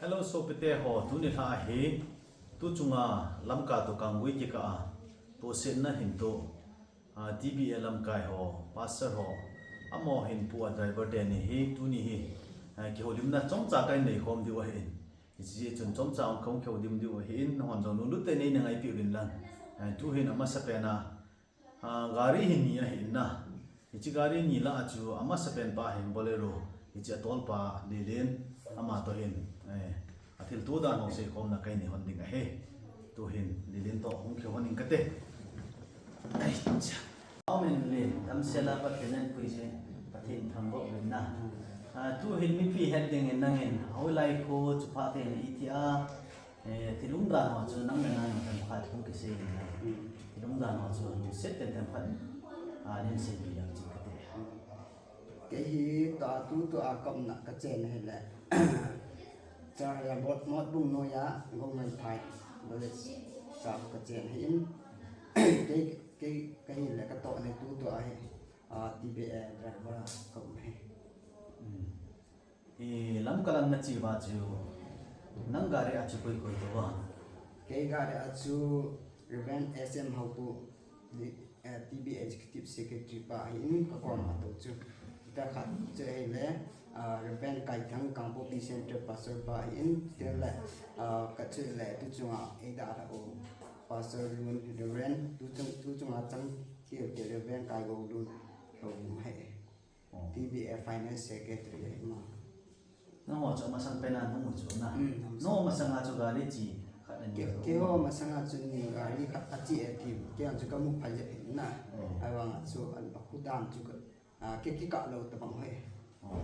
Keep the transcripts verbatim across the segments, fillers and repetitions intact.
Hello, sopite ho, tuni lha hi, tu chunga Lamka to Kanggui kikah a, tohsetna hin to, ah, T B A lamkai ho, pastor ho, amaho hin pu a driver teni hi, tuni hi, ah, kihoulimna chomcha kahin nei khom diu ahin. Hiche chun chomcha hung kihoulim diu ahin, nahon jong lunglut tah in neina ngaipi uvin lang. Ah, tu hin amasapen a, Ah, gari hi ni ahin na. Hiche gari ni lah a chu amasapen pa hin Bolero. Hiche atolpa Lilin ama to hin. Eh, athilto dan ho seikhomna kahin nei hon ding ahi. Tu hin Lilin to hung kihou hon ing kate. Ai, cha. Amen le, damsel a Pathen in puije, Pathen thangvah uvin na. Ah, tu hin mipi het dingin nangin, hoilai kho chu phatah in iti a, Eh, thil umdan ho chu nang le nang themkhat hung kisei in na. Hmm. Thil umdan ho chu lungset tah in themkhat, ah, neiseipi ding chu kati. Kei hi tua tutua kaumna kachen hile. Churachandpur Motbung noiya Gongaiphai village a kachen ahin. Kei, kei, kei hile katoh ni tutua hi, ah, T B A driver a kaum ahi. Hmm. I Lamka lang nache uva chu, nang gari a chu koi koi tou va? Kei gari a chu Reverend S M Haupu, di-, eh, T B A Executive Secretary pa ahin kakom a tou chu. Hita khat chu ahile, ah, Reverend Kaithang Kangpokpi Central Pastor pa ahin, tin le, ah, khat chu le tu chunga eidalhah u Pastor Lun, Reverend tu chung, tu chunga chang thil te Reverend Kaigolun, Lun ahi. Oh. T B A Finance Secretary ahi ma. Nangho chu amasang pen a nahung u chu na. Mm, amasang. Nangho masanga chu gari chi khat na ni. Kei, keiho masanga chu ni gari khat achi e ti. Kei chu kamu phai jep in na. Oh. Ahivanga chu an akhu dan chu ka, ah, kei kikah lou tabang hoi. Oh.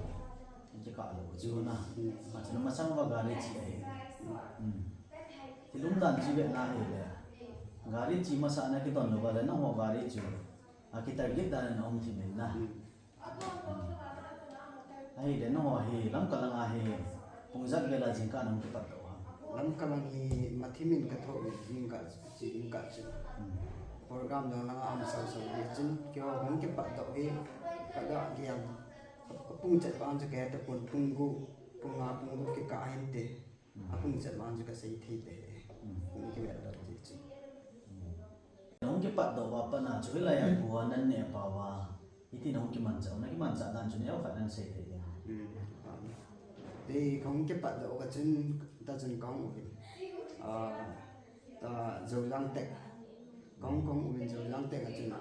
Kikah lou chu na. Mm. Achu na masang uva gari chi ahi. Mm. Thil umdan chu ve na hile. Gari chi masa na kidon lou va le nangho gari chu. A kitarget dan in aum thim in na. Mm. Ahile nangho hi Lamka langa hi pung ijat vel a jingkah nahung kipatdoh ham? Lamka lang hi mathim in kathoh in jingkah, jingkah chu. Hmm. Program dang langa um sausau hi chun keiho hung kipatdoh hi kaga gel. Kapung chet vang chu kahe tapon pung gup, pung nga, pung gup kikah hinte. Hmm. Apung chet vang chu kasei thei te. Hmm. Hung kivel doh ti chu. Hmm. Nahung kipatdoh uva pat na chu hilai a kho a nan neh pau va. Iti nahung kimanchah u, nakimanchah dan chu neokhat nan sei thei ding. Hmm. Ti kahung kipatdoh uva chun, ta chun kahung uvin. Ah, ta Joujang Tech. Kahung, kahung uvin Joujang Tech a chun.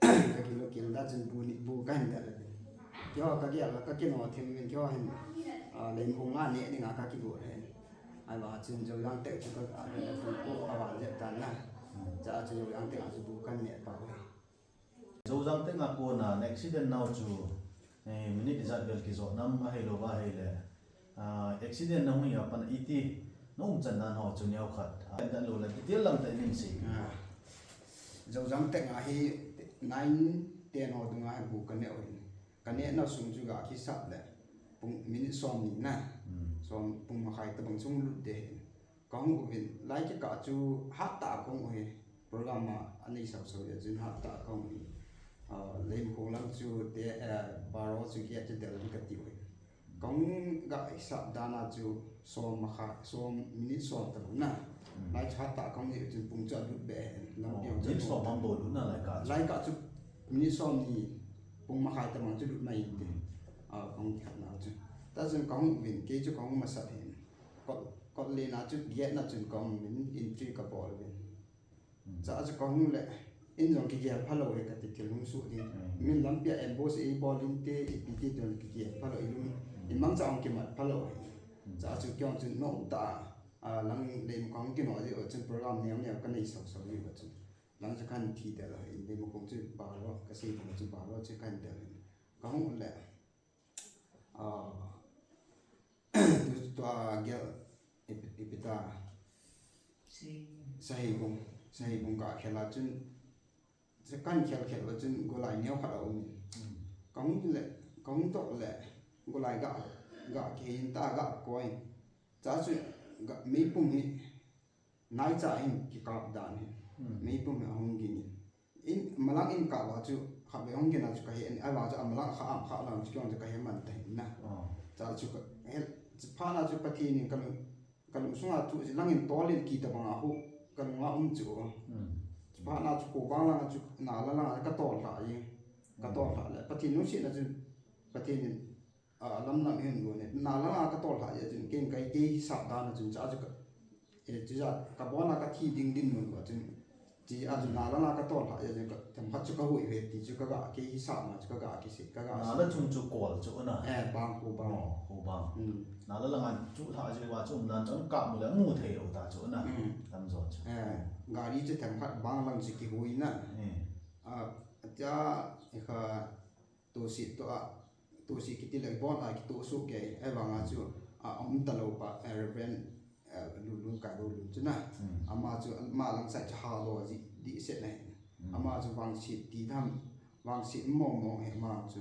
Kakilou kil ta chun bu ni, bu kahin del uvin. Keiho kagel a kakino thim uvin keiho hin. Ah, Leimakhong a neh dinga kakigot ahin. Ahivang chun Joujang Tech chu ka, ah, pung ko aval jep tan na. Chua chu Joujang Tech a chu bu kahin neh pau ahi. Joujang Tech a kona accident nau chu, eh, minute ijat vel kijot nam ahilou va ahile. Ah, accident nahung hi a pat iti, na umchan dan ho chu neokhat. Ah, dan lou le detail lam tah in sei. Ah. Joujang Tech a hi nine ten ho dunga hi bu kaneh uvin. Kaneh na sung chu ga kisat le. Pung minute som ni na. Hmm. Som pung makhai tabang chung lut de. Kahung uvin, lai kikah chu hattah kahung uve. Program a anei sausau jeh chun hattah kahung uvin. Ah, Leimakhong lang chu te, eh, baro chu kia chu del ding kati uve. Kahung ga isap dan a chu som makha, som minute som tabang na. Hmm. Lai chu hattah kahung uvin chun pung chu alut be hen. Lam Oh, piang chu minute som bang bou lut na lai kah chu. Lai kah chu minute som ni pung makhai tabang chu lut na inte. Hmm. Ah, kahung khat na chu. Ta chun kahung uvin, kei chu kahung masat hin. Kot, kot len a chu gate na chun kahung uvin, entry kabol uvin. Hmm. Chua chu kahung le, in jong kigel phalou e kati thil hung soh ding. Hmm. Min lampi a ambush eibol inte, ipi ti jong kigel phalou ilung. Hmm. Imang cha hung kimat phalou e. Hmm. Chua chu kei jong chun nom tah a, a, lang Leimakhong kino jeh u chun program neo neo kanei sausau jeh u chun. Lang chu kahin thi del u, Leimakhong chu baro, kasei bang chu baro chu kahin del u. Kahung le, Ah, tu, tua gel, ipi, ipi ta. Sahibung. Sahibung, Sahibung kakhel a chun, kahin khel khel a chun golai neokhat aum in. Hmm. Kahung le, kahung toh le, golai ga, ga kihei in ta ga koi. Chua chu ga, meipum hi, Naicha hin kikap dan hin. Hmm. Meipum hi ahung ging in. In, amalang in kap a chu, khatvei hung ging a chu kahe, ahivang chu amalang kha am kha lang chu kei jong chu kahe man ta hin na. Oh. Chua chu kahe, Chuphat na chu Pathen in kalung, kalung sunga thu chi langin tol in kiti banga hu kalunga um chu. Hmm. Chuphat na chu Khobang langa chu Nala langa katol lha e. Katol lha le Pathen lungsetna chu Pathen in, ah, lamlam hin gon e. Nala langa katol lha e chun ken kai kei hisap dan a chun cha chu ka, eh, chu ja kabon a kathi ding dinmun a chun Ti a chu Nala langa katol lha e, themkhat chu kahui ve ti chu kaga, kei hisap ma chu kaga kise, kaga Nala chung chu kol chu na. Eh, bang khu bang. Oh, khu bang. Hmm. Nala langa chu lha chu va chu umdan chu kap mu le mu thei lou ta chu na. Hmm. Tamjo chu. Eh, gari chu themkhat bang lang chu kihui na. Hmm. Ah, tia, ekha, Tohsi toh a, tohsi kiti le bon a kitoh soh kei, ahivanga chu, a, um talou pa, eh, Reverend, eh, Lulun Kailulun chu na. Hmm. Ama chu, ama lang side chu halo ji, di set na hin. Hmm. Ama chu vangset ti tham, vangset mo mo he ama chu.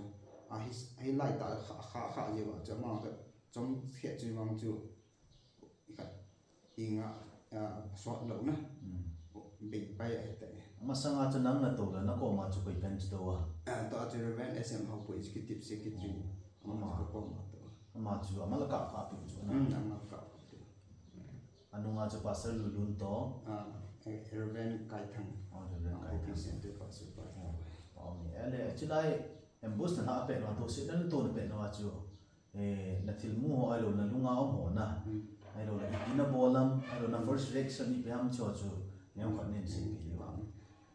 A hi, hilai ta kha, kha, kha ji wa chu ama ka, chom khe chu vang chu. Khat, inga, ah, sot lou na. Hmm. Bei pai ahi tai. Masanga chu nang nato le, nakoma chu koi pen chu tou a? Ah, tua chu Reverend S M Haopui Executive Secretary. Oh. Ama chu kakoma tou. Ama chu, ama la kap kap tou chu na. Hmm, ama la kap kap tou. Anunga chu Pastor Lulun toh. Ah, eh, Reverend Kaithang. Oh, Reverend Kaithang. Center Pastor Kaithang. Oh, mi, ele, chulai, ambush na na pe no, tohsi na to na pe no chu. Eh, na thilmu ho ahilou, na lunga um ho na. Hmm. Ahilou le, ipi na bol ham, ahilou na first reaction ipi ham chu chu, neokhat nin seipi diu ham.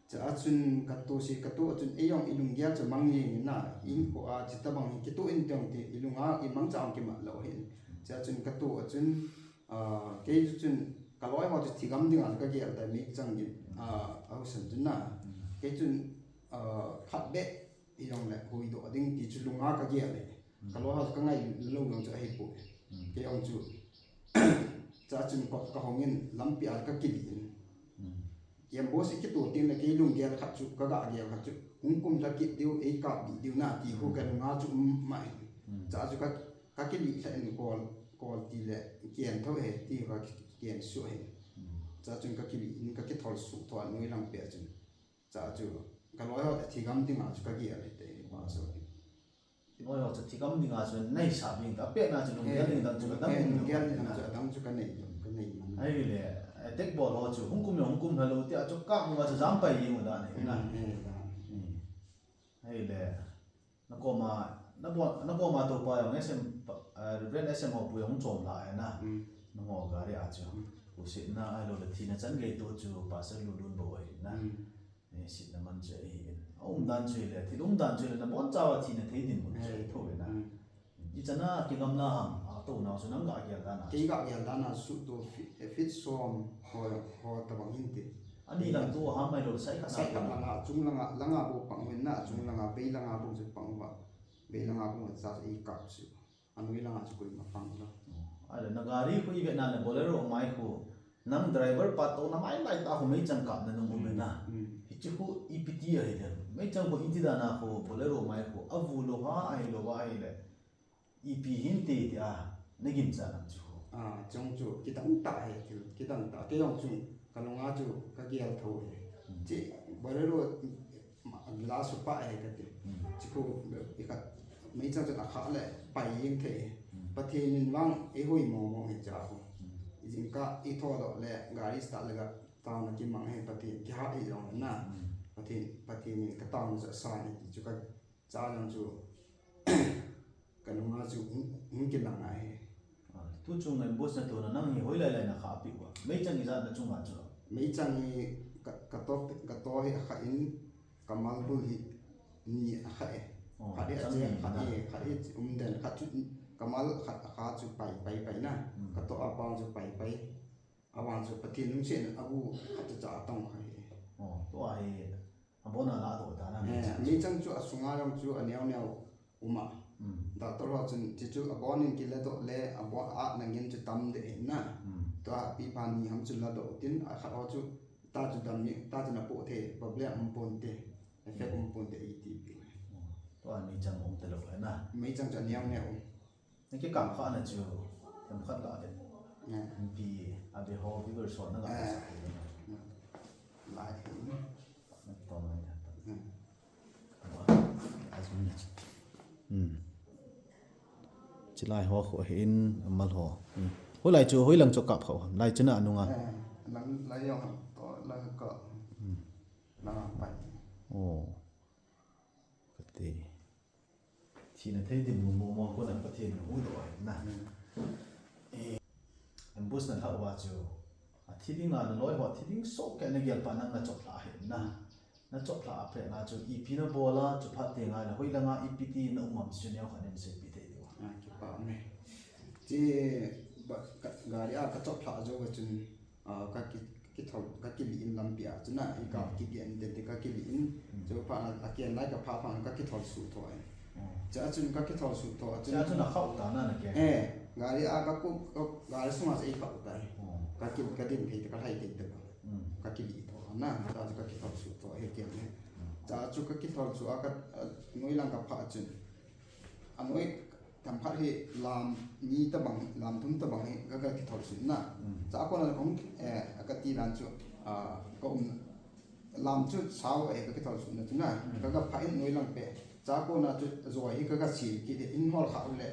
Cha a chun katoh se, katoh a chun, eijong ilunggel chu mang jeng in na, in ko a, chuti bang hi kitoh in teng ti, ilunga, imangcha a kimat lou hin. Cha a chun katoh a chun, ah, kei chu chun, kaloi ho chu thigam dinga chu kagel tai, mi chang in, ah, ahusan chun na. Hmm. Kei chun, ah, khat beh, Ijongle, huhdoh ding ti chu lunga kagel e. Mm. Kaloi ho chu kangai lou jong chu ahipoi. Mm. Kei jong chu, cha chun kot kahong in, lampi a kakilih in. Mm. Ambush kitoh teng le kei lunggel khat chu, kaga gel khat chu, hung kumlha kit diu, eikap dih diu na, ti khu kalunga chu um mah in. Mm. Cha chu ka, kakilih lha in kol, kol ti le, ken tho e, ti kaken suh e. Mm. Cha chun kakilih in, kakithol suh tho a noi lang peh chun. Cha chu, kaloi ho te thigam dinga chu kagel hite, Pastor. Loi ho chu thigam dinga chu nahisap ding ta, apehna chu lunggel ding dang chu adang. Eh, lunggel ding dang chu adang chu kanei, kanei man. Ahile, attack bol ho chu, hung kum le hung kum lha lou tia chu kap uva chu jam pai ding u dan ahi na. Hmm, eh, dan. Hmm. Ahile, nakoma, nabon, nakoma topa jong S M, eh, Reverend S M Haopui jong chom lha e na. Hmm. Nangho gari a chu. Hmm. Husetna ahilou le thina chan gei toh chu Pastor Lulun bou ahi na. Hmm. Eh, setna man chu ahi in. A umdan chu hile, thil umdan chu hile, nabonchauva thina thei dinmun chu ahi thou ve na. Mm. Ichan a kigamla ham, atou nau chu nang gagel dan a. Kei gagel dan a suhtoh feet, eh, feet som ho, ho tabang hinte. Ani lang toh ham ahilou, side khat na. Side khat langa, chung langa, langa bou pang uvin na, chung langa, vei langa bou chu pang uva. Vei langa bou chu eikap chu. Anoi langa chu koima pang lou. Oh, ahile na gari khu ivet na le Bolero mai khu. Nang driver pa touna mai lai ta khu meichang kapna nung um e na. Mm, mm. Hiche khu ipi ti ahile. Meichang khu iti dan a khu Bolero mai khu. Avu lou ham ahilou va ahile. Ipi hinte tia. Naginchat nam chu khu. Ah, chung chu kidang tah e, kidang tah. Kei jong chu kalunga chu kagel tho e. Mm. Hiche Bolero Ma, glass u pah e kati. Hmm. Chukhu, ikhat, meichang chun akhah le, pai jeng thei. Hmm. Pathen in vang, eihui mong mong hi cha khu. Hmm. Jingkah, ithodoh le, gari start le ga, taona kimang hi Pathen, kihah hi jong na. Hmm. Pathen, Pathen in kataona chu asan hi ti chu ka, cha jong chu, Kalunga chu hung, hung kilang ahi. Ah, tu chung ambush na tona nang hi hoilai lai nakhah peh uva. Meichang ijat nachunga chu. Meichang hi ka, kato, kato hi akhah in, kamal bul hi ni akhah e. Oh, khat hi chang ache, ni khat na. Hi, khat hi umden, khat chu kamal khat akhah chu pai, pai, pai na. Hmm. Kato apang chu pai, pai. Avang chu Pathen lungsetna agu khat chu cha atong kha hi. Oh, tua hi abon a ladoh dan a. Eh, meichang chu. Meichang chu asunga jong chu aneo neo um a. Hmm. Doctor ho chun, chuchu abon in kiladoh le, abon a nangin chu tam deh in na. Hmm. Tua pi pha ni ham chu ladoh tin, akhat ho chu, ta chu dam ni, ta chu napoh thei, problem um ponte, effect um ponte, iti pi. Oh, tua meichang um talou e na. Meichang chu aneo neo um. Na kikam kha na chu, themkhat la de. Eh. Pi, a be ho, viewers ho, na ga sa ko na. Lai. Na to na ya. Hmm. Wa, azun na chu. Hmm. Lai ho khu hin, amal ho. Hmm. Hoilai chu, hoilang chu kap kha u ham. Lai chu na nunga. Eh, lang, lai jong to, lang ka. Hmm. Lang a pai. Oh. Kati. Thina thei dinmun mong mong kona Pathen in huhdoh ahi na. Hmm. Eh, ambush na lhah uva chu, athi dinga naloi ho, athi ding sohkei nagel pa nang nachoplhah ahi na. Nachoplhah a pet na chu, ipi nabol a, chuphat teng ahile, hoilanga ipi ti na um am chu neokhat nin seipeh thei diu. Ah, kipa me. Che, ba, ka, gari a kachoplhah jou a chun, ah, kaki, kithol, kakilih in lampi a chun a, i ka, hmm, kigeh in tente kakilih in. Hmm. Chuphat na, aken lai kaphah phat na kakithol suh tho in. Oh. Chua chun kakithol suh tho a chun. Chua chun akhah u ta na, na ke. Eh, gari a kaku, ka, gari sunga chu eikhah u ta. Oh. Kaki, kadin thei ta, kalhai thei ta. Hmm. Kakilih tho na, chua chu kakithol suh tho, he ken le. Hmm. Chua chu kakithol suh a ka, a, noilang kaphah a chun. Anoi themkhat hi lam ni tabang, lam thum tabang hi ka, kakithol suh na. Mm. Chua kona kong, eh, kati dan chu, ah, ka um, lam chu sao, eh, kakithol suh na chu na. Mm. Ka, kaphah in noilang pet. Chua kona chu joi hi ka, kasil kit in hol kha u le,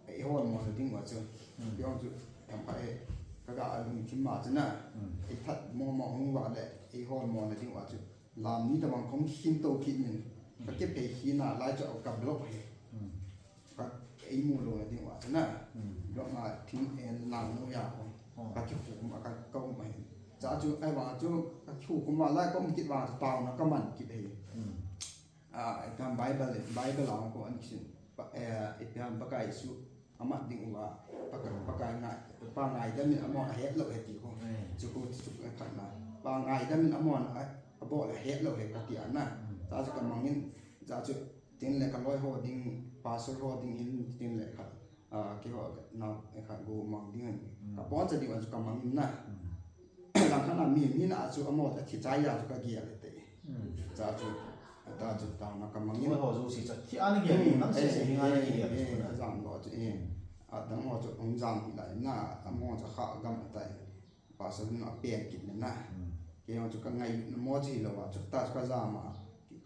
eh, hol mo na ding uva chu. Mm. Kei jong chu themkhat hi ka, ka lungthim ma chu na. Mm. Eithat mo mo hung uva le, eh, hol mo na ding uva chu. Lam ni tabang kong khin to kit nin. Mm. Kakiphei khin a lai chu ka block hi. Mm. Ka eimu lou na ding uva chu na. Mm. Block a thing en lang mo ya ko. Oh. Kakikhu kum a ka, ka um ahi. Chua chu ahivang chu kakikhu kum a lai ka um kit vang chu taona kaman kit ahi. Mm. Ah, ipi ham Bible, Bible a ko an kisin. Pa, eh, ipi ham Pakai Jesu amat ding uva, Pakai, Pakai ngai, Pa ngaidam in amahon ahet lou ahi ti ko. Mm. Chu ko chu khat na. Pa ngaidam in amahon a, abol ahet lou ahi kati a na. Mm. Chua chu kamang in, chua chu tin le kaloi ho ding, pastor ho ding hin tin le khat. Ah, keiho nao, eh, khat go mang ding ahi. Mm. Kabon cha ding a chu kamang in na. Mm. Langkhat na mi, mi na chu amaho athi chai a chu kagel e te. Mm. Chua chu, ata chu taona kamang in. Amaho jouse chu athi a nagel, mm, nang seh seh, eh, hi nga nagel, eh, eh, na. Kajam lo chu, eh. Mm. Adang ho chu hung jam hi lai na, amaho chu kha gam atai. Pastor nu apen kit le na. Mm. Kei jong chu kangai mo chu hilou a, chu ta chu kajam a,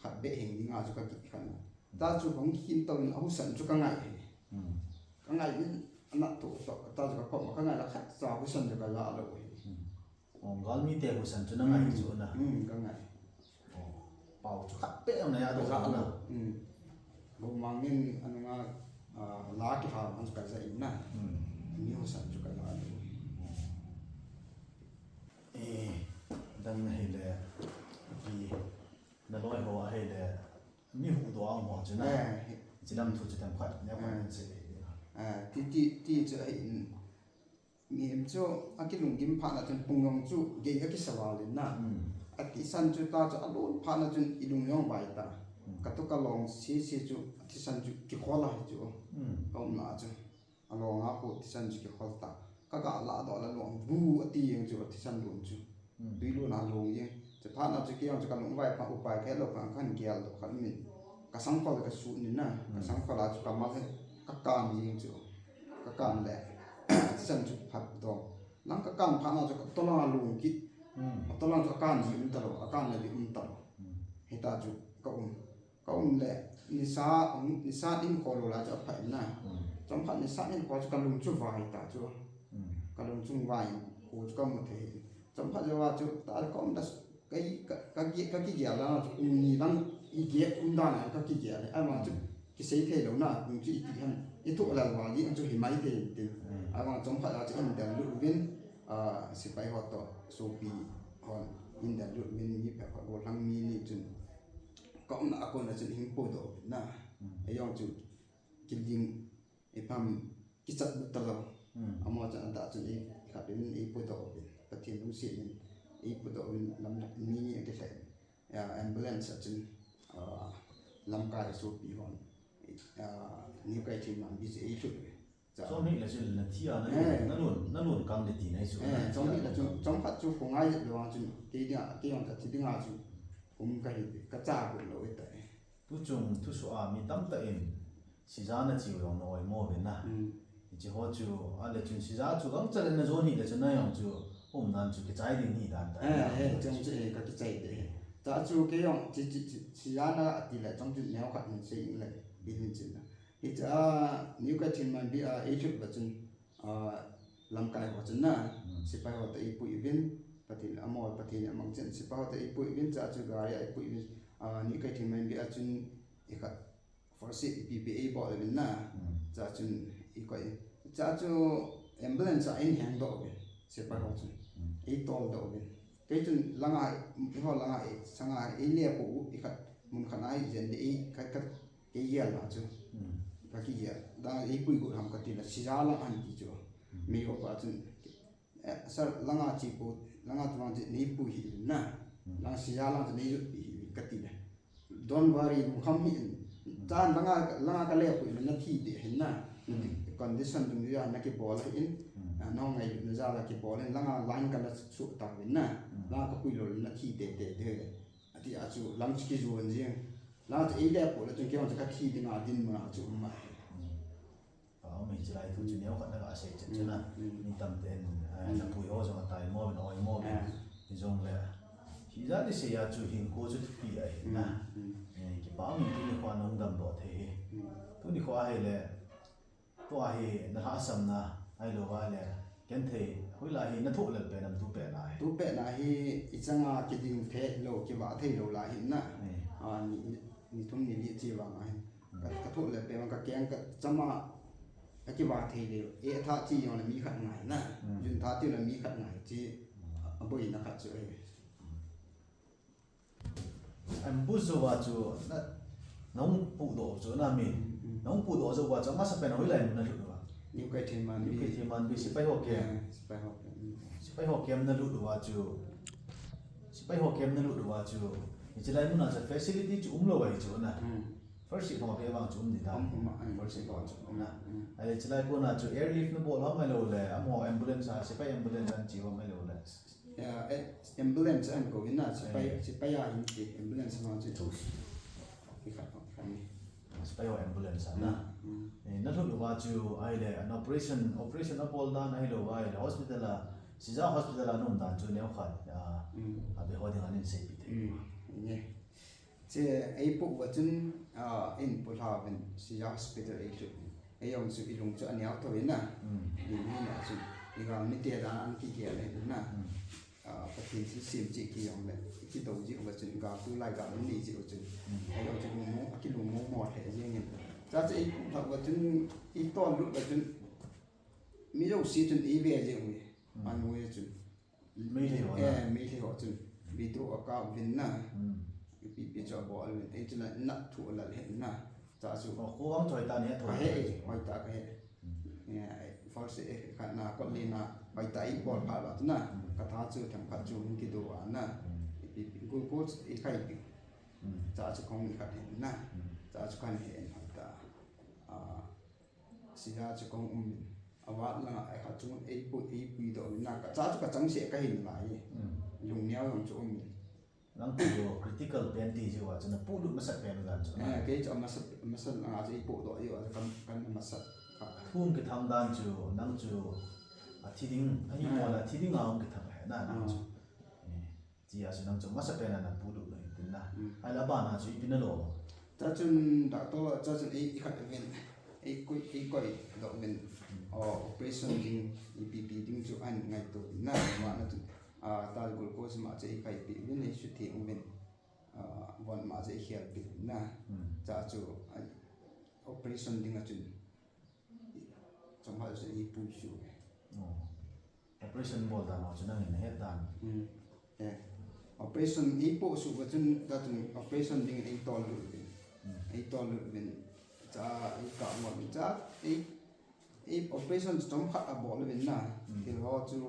khat beh hing ding a chu kakikhan. Ta chu kong khin to in ahusan chu kangai hi. Mm. Kangai in anat to to, ta chu kakom a kangai la khat cha husan chu kaja lou hi. Mm. Oh, galmi te husan chu nangai chu na. Mm, kangai. Oh, pao chu khat pe am na ja doh na. Mm. Go mang in anunga, ah, la kihal man chu kaja in na. Mm. Ni husan chu kaja lou. Eh, dang na hile, ki, naloi ho a hile, mi huhdoh a um ho chu na. Eh, hi. Chilam thu chu themkhat, neokhat, eh, nin sei le. Eh, ti, ti, ti chu ahi in, mihem chu akilunggim phat na chun pung jong chu gei akisa val in na. Mm. Athisan chu ta chu alon phat na chun ilung jong vai ta. Mm. Katu kalong sese chu athisan chu kikhol ahi chu. Mm. Kaumna chu. Along a khu thisan chu kikhol ta. Kaga ladoh le long bu ati jeng chu thisan lon chu. Hmm. Tui lon a long jeng. Chuphat na chu kei jong chu kalung vai pha upai kahe lou pha kahin gel doh khat min. Kasangkhol kasut nin na. Hmm. Kasangkhol a chu kamal hi kakan jeng chu. Kakan le thisan chu phat doh. Lang kakan phat na chu katol a long kit. Hmm. Katol a chu akan ji um talou, akan le ji um talou. Hmm. Hita chu kaum. Kaum le, nisa, nisa in kho lou lai chu apha in na. Mm. Chomkhat nisa in kho chu kalung chu vai ta chu. Mm. Kalung chu vai, kho chu kamu thei. Chomkhat jou a chu, ta kaum ta, kai, ka, ka ki, kakigel a chu, um ni lang, igel um dan a kakigel. Ama chu, mm, kisei thei lou na, kung chu iti ham. Ithoh lal va li, chu himai thei tin. Mm. Ama chomkhat a chu in del lut uvin, ah, sepai ho toh, sopi hon, in del lut uvin, mi phabep ho, gollhang mi ni chun. Kaumna a kona chun eihin puidoh uvin na. Mm. Eijong chu kiling, ipi ham, kichat lut talou. Mm. Amaho chun adah chun ei, khat in eipuidoh uvin. Pathen lungset in eipuidoh uvin lam ni ni akilhai. Ya, ambulance a chun, ah, lamkai sopi hon. Ah, New Keithelmanbi chu eilhut uve. Chomkhat le chun nathi a, na, eh, nalon, nalon kang le tina hi chu, eh, nathi a chomkhat le chun, kang. Chomkhat chu kho ngai lou a chun, kei dinga, kei jong kathi dinga chu, kum kahi, kacha got lou ahitai. Tuchung thusoh a mi tamtah in, sija nache u jong na oimo uve na. Mm. Hiche ho chu, ale chun sija chu gangchal in najon hih le chun na jong chu, umdan chu kichai ding nahi dan tai. Eh, eh, chong chu, eh, kakichai ding. Ta chu kei jong, chi, chi, chi, sija nati le, chong chu neokhat hin sei in le, bin hin chin na. Hiche a New Keithelmanbi a eilhut uva chun, ah, lamkai ho chun na, hmm, sepai ho toh eipui uvin, Pathen, amaho Pathen in amang chun sepai ho toh eipui uvin, chua chu gari a eipui uvin, ah, New Keithelmanbi a chun ikhat first aid ipi ipi eibol uvin na, hmm, chua chun eikoi, chua chu ambulance a eihengdoh uvin, sepai ho chun, hmm, eitoldoh uvin. Kei chun langa, eiho langa, ei, sanga, eile pou, ikhat, mun khat a hi jen de, ei, khat, khat, kei gel na chu. Hmm. Ka kigel. Da, eipui got ham kati le, Sija lang ahin ti chu. Hmm. Meiho pa chun, eh, sir, langa che pou, langa tumang che, neipui hih in na. Hmm. Lang Sija lang che, neijotpi hih in kati le. Don't worry, lungkham hih in. Hmm. Chan langa, langa kale pou le, nathi ding ahin na. Hmm. Condition dungjui a nakibol ahin. Hmm. Ah, nahung ngailutna jal a kibol in, langa line kana suh tauvin na. Hmm. Langa kapui lou le, nathi teitei ding. Ati a chu lang chu kijon jeng. Lang chu eile pou le chun keihon chu kathi dinga dinmun a chu um ahi. Hmm. Aum e, hiche lai thu chu neokhat na kasei chet chu na. Hmm, hmm. Mi tamten, eh, hmm, napui ho jong ataimo uvin, aoimo uvin. Ah. Hijongle, hijat ni sei a chu hinkho chu thupi ahi na. Hmm, hmm. Eh, kipa um in tuni khoa nahung damdoh thei hi. Hmm. Tuni khoa hile, tua hi nalhahsamna, ahilouva le, genthei, hoilai hi nathoh lel pen ham, tu pet na hi? Tu pet na hi, ichanga kiding thei lou, kivah thei lou lai ahin na. Hmm. Ah, ni, ni, ni thum ni li che vang ahi. Ka, ka thoh le peh, ka keng ka chama, akivah thei le, eh, athah che jongle mi khat ngai na. Hmm. Jun thah che le mi khat ngai che, hmm, aboina khat chu ahi. Hmm. Ambush jouva chu na, nahung pudoh chu na mi. Hmm, hmm. Nahung pudoh jouva chu amasapen a hoilai mun nalut uva? New Keithelmanbi. New Keithelmanbi, sepai ho camp. Yeah, sepai ho camp. Hmm. Sepai ho camp nalut uva chu, sepai ho camp nalut uva chu, hiche lai mun a chu facility chu umlou ahi chu na. Hmm. First aid ho beh vang chu um ding ta. Um, um, um. First aid ho chu um na. Um. Ahile chulai kona chu airlift nabol ham ahilou le, amaho ambulance a, sepai ambulance a nache ham ahilou le? Ya, eh, ambulance a nakou in na, sepai, eh, sepai a hin che, ambulance vang chu. Thus. Ikhat, ikhat ni. Sepai ho ambulance a na. Mm, mm. Eh, nalut uva chu, ahile, an operation, operation abol dan ahilouva, ahile, hospital a, Sija hospital a naum dan chu neokhat, ah, mm, abeh ho dinga neiseipeh thei. Mm, nge. Che, eipoh uva chun, ah, eihin pulha uvin, Sija hospital eilhut uvin. Eijong chu ilung chu aneo thou in na. Mm. Lim hina chun, igal mite dan a kigel in na. Mm. Ah, Pathen thilsem cheh kijongle, kidou jeh uva chun, gal tulai gal inei jeh u chun. Mm. Eijong chu lungmong, akilungmong mo lheh jeng in. Chua chu eipulha uva chun, eitol lut uva chun, mi jouse chun eive jeng uve. Mm. Anoi a chun. Meitei ho na? Eh, Meitei ho chun. Video akap uvin na. Hmm. Ipi ipi chu abol uvin. Ei chun na thu alal hen na. Chua chu. Oh, kho vang chu hoitah nei thou. Kahe, hoitah kahe. Hmm. Eh, first, eh, khat na, kot li na, hoitah eibol phat uva chu na. Hmm. Katha chu themkhat chu hung kido a na. Hmm. Ipi ipi, glucose eikhai pi. Hmm. Chua chu kahung ikhat hen na. Hmm. Chua chu kahin he in hoitah. Ah, Sija chu kahung um in, avat langa, eh, khat chun eipui, eipuidoh in na, ka, chua chu kachangseh kahi nalai. Mm. Lungneo jong chu um in. Nang chu critical pen ti jeh uva chu napuilut masat pen u dan chu na. Eh, kei chu amasa, amasa langa chu eipohdoh jeh uva chu kan, kan amasa kha. Thu hung kithang dan chu, nang chu athi ding, ahi mo le athi dinga hung kithang ahi na, nang chu. Eh. Chia chu nang chu masapen a napuilut u ahi tin na. Mm. Ahile abana chu ipi nalo? Chua chun doctor, chua chun ei, ikhat uvin, eikoi, eikoidoh uvin. Mm. Oh, operation ding, ipi ipi ding chu ahin ngaito uvin na. Abana chu, ah, tal glucose ma chu eikhai peh uvin, eisutheng uvin. Ah, von ma chu eikhel peh uvin na. Mm. Chua chu, ah, operation dinga chun Chomkhat chu eipui suh. Oh. Operation bol dan ho chu nangin nahet dan. Hmm. Eh. Operation eipoh suh uva chun, ta chun operation dingin eitol lut uvin. Hmm. Eitol lut uvin. Chua eikap ngol uvin. Chua ei, ei operation chu chomkhat abol uvin na. Hmm. Thil ho chu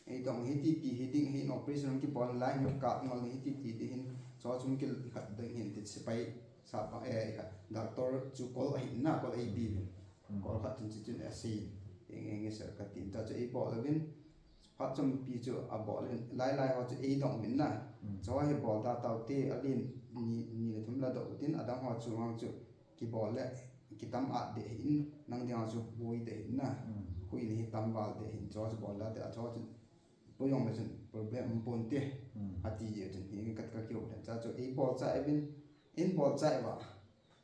eidong hiti ti hi ding hin operation kibol lai hin kap ngol hiti ti ding hin. Chua chun kikhat ding hin ti sepai Sapa, eh, kha, doctor chu kol ahin na, kol eipe uvin. Mm. Kol khat chun chu chun asei, eng, eng, sir, katin. Chua chu eibol uvin, phat chompi chu abol uvin, lai lai ho chu eidong uvin na. Mm. Chua hi bol da taute, alen ni, ni le thum la doh utin, adang ho chu vang chu kibol le, kitam at ding ahin, nang dinga chu boi ding ahin na. Mm. Hui ni hi tam val ding ahin, chua chu bol da te, a chua chu Pu jong le chun problem um pon te, hmm, ati jeh chun hi kat ka kiu le. Chua chu eibol chai uvin, eibol chai uva,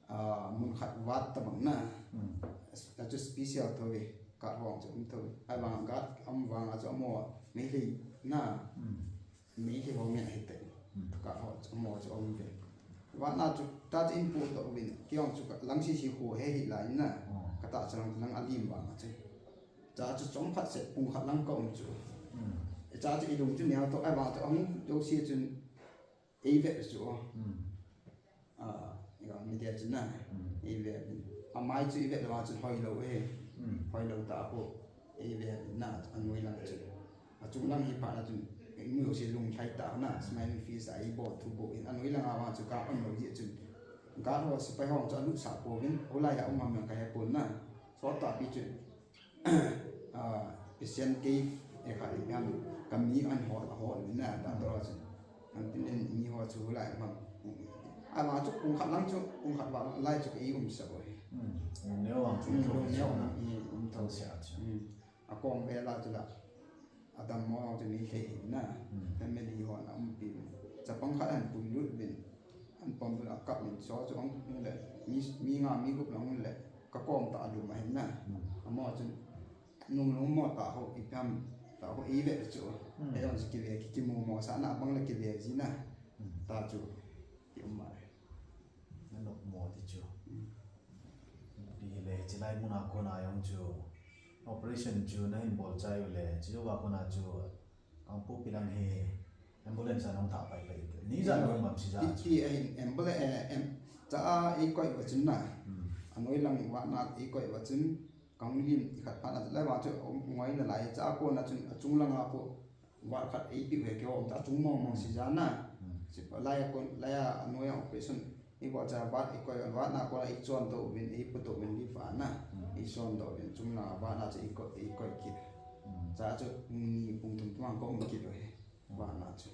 ah, mun khat vat tabang na, Hmm. Achu special thou ve, guard ho chu um thou ve. Ahivang guard um vang a chu amaho Meitei na. Hmm. Meitei ho ngen ahi te. Hmm. Guard ho chu amaho chu um ve. Vana chu ta chu in pu to vin. Kei jong chu ka lang sisi ho he hi lai na. Hmm. Ka ta chu lang lang alim vang a chu. Cha chu chomkhat seh pung khat lang ka um chu. Hmm. Cha chu i lung chu neo to ahivang chu ahung jouse chun ei ve chu. Hmm. Ah, i ga mi dia chu na. Hmm. Ei ve. Amai chu i ve lou a chun hoi lou e. Hmm. Hoi lou ta ko. Ei ve na anoi lang chu. Achung lang hi pa na chun. Ei mu jouse lung lhai ta na. Smiling face a ei bol thu bol in anoi lang a vang chu ka um lou ji chun. Guard ho sepai ho chu alut sah pouvin. Olai a um ham ka he pon na. Sot ta pi chun. Ah, patient kei, eh, kha i gam, ka mi an hol, a hol ni na, ta to chu. An tin in mi ho chu lai ma. Ama chu pung khat lang chu, pung khat vang lai chu i um sa boi. Hmm. Neo vang chu Hmm, thong neo sia na. i um Thong thong sia chu. Hmm. A kom ve la chu la. Adam mo chu ni thei na. Hmm. Family ho na um pi. Chapang khat an pui lut vin. An pom lut a kap min so chu ang le. Mi, mi nga mi gup lang le. Ka kom ta lu ma hin na. Hmm. Amo chu Nung nung mo ta ho, i pam ta ho, i ve chu. Hmm. Ei jong chu kive, ki, kimu mo sa na bang le kive ji na. Hmm. Ta chu, ki um ma le. Na nok mo ti chu. Hmm. Pi le, chilai mun a kona jong chu. Operation chu na hin bol chai u le, chi va kona chu. Ang pu pi lang hi, ambulance a nong ta pai pai. Ni ja Hmm. nong mam si ja Ti, chu. ti a hin ambulance, eh, em, cha a i koi va chun na. Hmm. Anoi lang va na i koi va chun. Kang lim i khat phat na lai vang chu, um, ngoi na lai, cha a kona chun, achung langa pu, vat khat ei piu he kei um ta, achung mong mong si ja na. Hmm. Si pa lai a kon, lai a, anoi a operation, i bol cha vat i koi, vat na kona i chon to uvin, ei pu to uvin, lift a na, Hmm. ei chon to uvin, chung langa vat na chu i koi, ei koi kit. Hmm. Cha chu, ni pung thum thum ang ko um kit u he. Vana chu.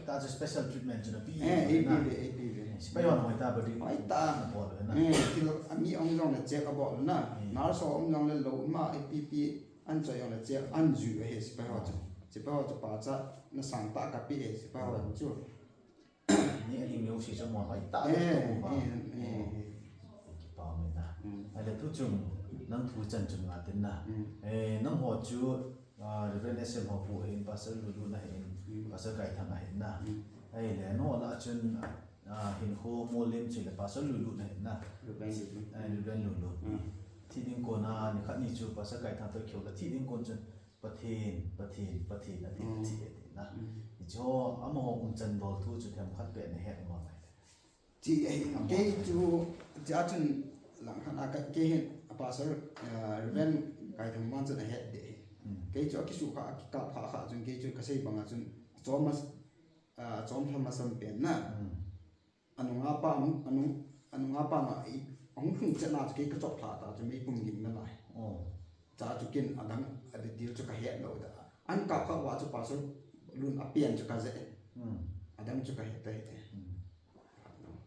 Ta chu special treatment chu na pi Eh, ei na. pi ve, ei pi ve. Sipai hon hoi ta body. Hoi ta. Na bol ve na. Eh, thil a mi ong jong le check a bol na. Hmm. Nurse ong jong le lo ma, ei pi pi an choi jong le check an ju ve he sipai ho chu. Sipai ho chu pa cha na sang ta ka pi he sipai ho chu. Ni a ding lo si cha mo hoi ta. Eh, to ba. eh, eh, eh. Kipa me na. Hmm. Ai le tu chung nang thu chan chung nga tin na. Hmm. Eh, nang ho chu Ah, Reverend S M Haopu ahin, Pastor Lulu na hin, Mm. Pastor Kaithang ahin na. Mm. Ahile, no la chun, ah, hinkho molim chu le Pastor Lulu na hin na. Reverend Lulu. Ah, Reverend Lulu. Mm. Thi ding kon a, ni khat ni chu Pastor Kaithang to kihou la, thi ding kon chun Pathen, Pathen, Pathen ati Mm. thi ati na. Mm. Hichu amaho umchan dol thu chu themkhat pen na het ngam mai. Chi, eh, kei chu, cha chun lang khat a ka, kei hin a Pastor, eh, Reverend Kaithang vang chun a het de. Hmm. Kei chu a kisu kha, a kikap kha kha chun kei chu ka sei bang a chun a chom mas, ah, chom tham masam pen na. Hmm. A nunga pa, a nung, a nunga pa na i, a hung hung chet na chu kei ka chop kha ta chu mei pum ging na lai. Oh. Cha chu kin a dang, a detail chu ka het lo da. An kap kha va chu Pastor Lun a pian chu ka je. Hmm. A dang chu ka het ta het. Hmm.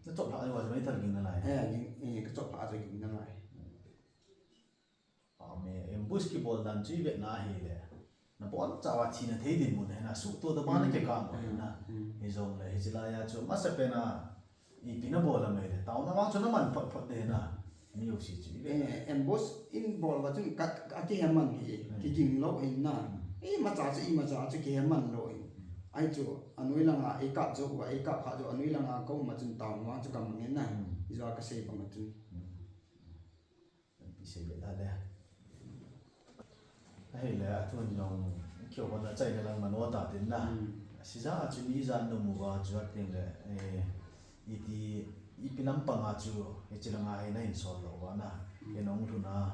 Na chop lhah a chu mai thal ging na lai. Eh, ging, eh, ka chop lhah a chu ging na lai. Amen. Ambush kibol dan chu i vet na ahile. Na bol chauva thina thei dinmun ahi na, suhto tobang na kikah mo ahi na. Mm. Hijongle, hiche laiya chu, amasapen a, ipi na bol ham ahile, taona vang chu na man phot phot ding ahi na. Mi jouse chu i vet. Eh, ambush in bol uva chun ka, ka, akihe man hi, Mm. kiging lou ahi na. Mm. Imacha chu, imacha chu kihe man lou ahi. Mm. Ahi chu, anoi langa, eikap jou uva, eikap kha jou, anoi langa ka um a chun taona vang chu ka mang ahi na. Mm. Hijeh a ka sei bang a chun. Mm. Ipi sei be ta le. Ahile, athu in jong, keiho hon achaina lang mano ta tin na. Mm. Sija a chu ni jan nom uva chu atin le, eh, iti, ipi lampang a chu, hiche langa hi na hin sol lou uva na. Mm. Hin hung lhun a,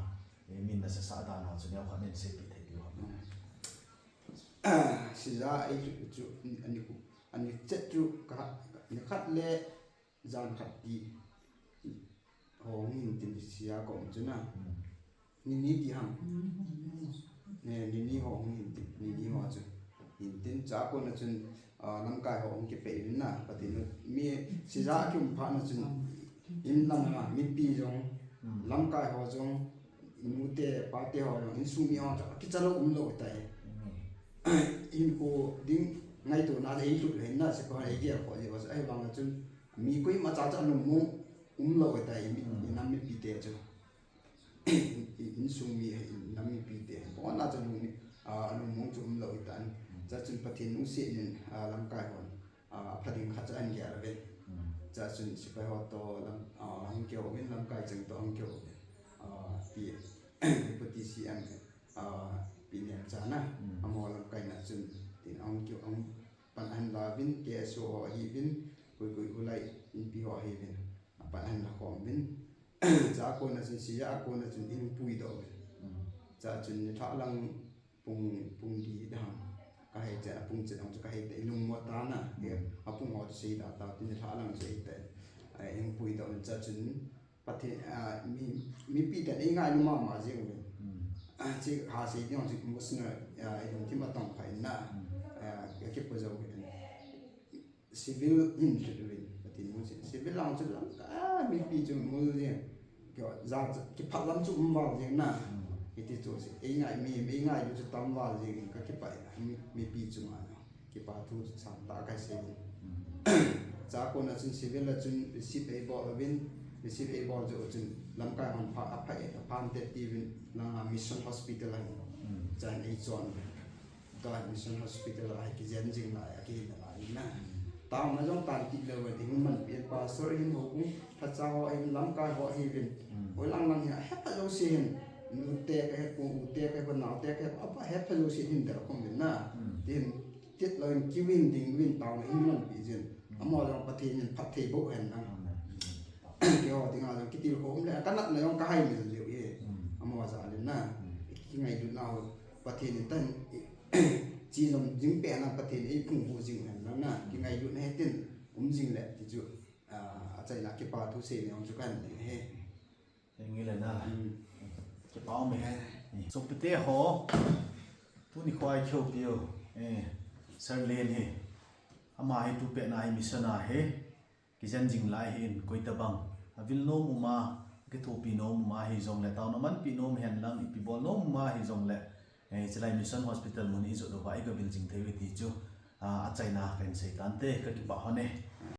eh, min na sasa dan ho chu neo khat nin seipeh thei diu ham. Mm. Sija a ei chu, chu, ani, ani chet chu, ka, ni khat le, Jan khat ti ho hung hin tin sija ka um chu na. Hmm. Ni ni ti ham. Hmm. Ne, ni ni ho hung hin tin, ni ni ho chu. Hin tin cha kon a chun, ah, lamkai ho hung kipei uvin na. Pathen in mi sija a kium phat na chun in lang a mipi jong, Hmm. lamkai ho jong, Inute, pate ho, insung mi ho, kicha lou um lou tai. Mm. Hinkho ding ngaito na, ei lut le na, sepai hon ei gel kho jeh uva, ahivang chun, mi koima cha cha lungmong um lou tai, mi, Mm. inam mipi te chu. insung mi, nam mipi te, pona chu lung, alungmong chu umlou hitan. Chachun Pathen lungset in, lamkai hon, apha ding khat chu ahin gel uvin. Chachun sepai ho toh lam, ahung kihou uvin, lamkai cheng toh ahung kihou uvin. Pi, Deputy C M, Pi Nemcha na, amaho lamkai na chun, tin ahung kihou, ahung pan ahin la uvin, K S O ho ahiuvin, koi koi ulai inpi ho ahiuvin, apan ahin la khom uvin. Chua kona chun, seijui a kona chun eihung puidoh uvin. Chachun nilhah lang pung, pung li dang, kahei chet, apung chet dang chu kahei te, ilungmo tan a, apung ho chu seida tau, tin nilhah lang chu eite, eihung puidoh uvin. Chachun Pathen, mi, mipi ten eingailu mama jeng uvin. Chu kasei ding chu emotional, ilungthim atong kha in na, akipo jou uvin. Civil in lhut uvin, Pathen lungset in. Civil lang chu lam, mipi chu mul jeng. Kio, ja, kipah lam chu um val jeng na. Hiti chu si, eingai mi, eingailu chu tam val jeng in kakipah in, mi, mipi chunga. Kipa thu sangtah kasei in. Chua kona chun civil a chun receive eibol uvin, receive eibol jou chun lamkai hon pha, apha e, aphan te tiuvin, langa Mission Hospital a hin. Chuin eichon uvin. Tua Mission Hospital a hi kijen jing lai, akihin lai na. Taona jong tan kit lou uvin, ihung manpi in pastor, ihin houbung, lhacha ho, ihin lamkai ho, ihin. Hoilang lang hi ahepha jouse hin. Nute kahe, u, ute kahe, naote kahe, apha hepha jouse hin del khom uvin na. Tin, tit lou in kiu in ding uvin taona ihin manpi jin. Amaho jong Pathen in phatthei boh hen lang. Keiho dinga jong kitilkhou um le, kanatna jong kahai mil jiu e. Amaho jal in na. Kingailutna ho Pathen in tan, chi jom jing peh na Pathen eiphung boh jing hen lang na. Kingailutna hitin um jing le ti chu, achaina kipa thu sei ni jong chu kahin nei e. Henge le na. Kipa um e. Sopite ho, tuni kho a ikihoupi u, Sir Len hi, ama hi tupet na hi mission a hi kijen jing lai hin, koitabang avil nom um a, kithopi nom um a hijongle, taona manpi nom hen lang, ipi bol nom um a hijongle, chulai Mission Hospital mun ijot uva igavil jing thei uve ti chu, achaina kahin sei tante, kakipah hon e.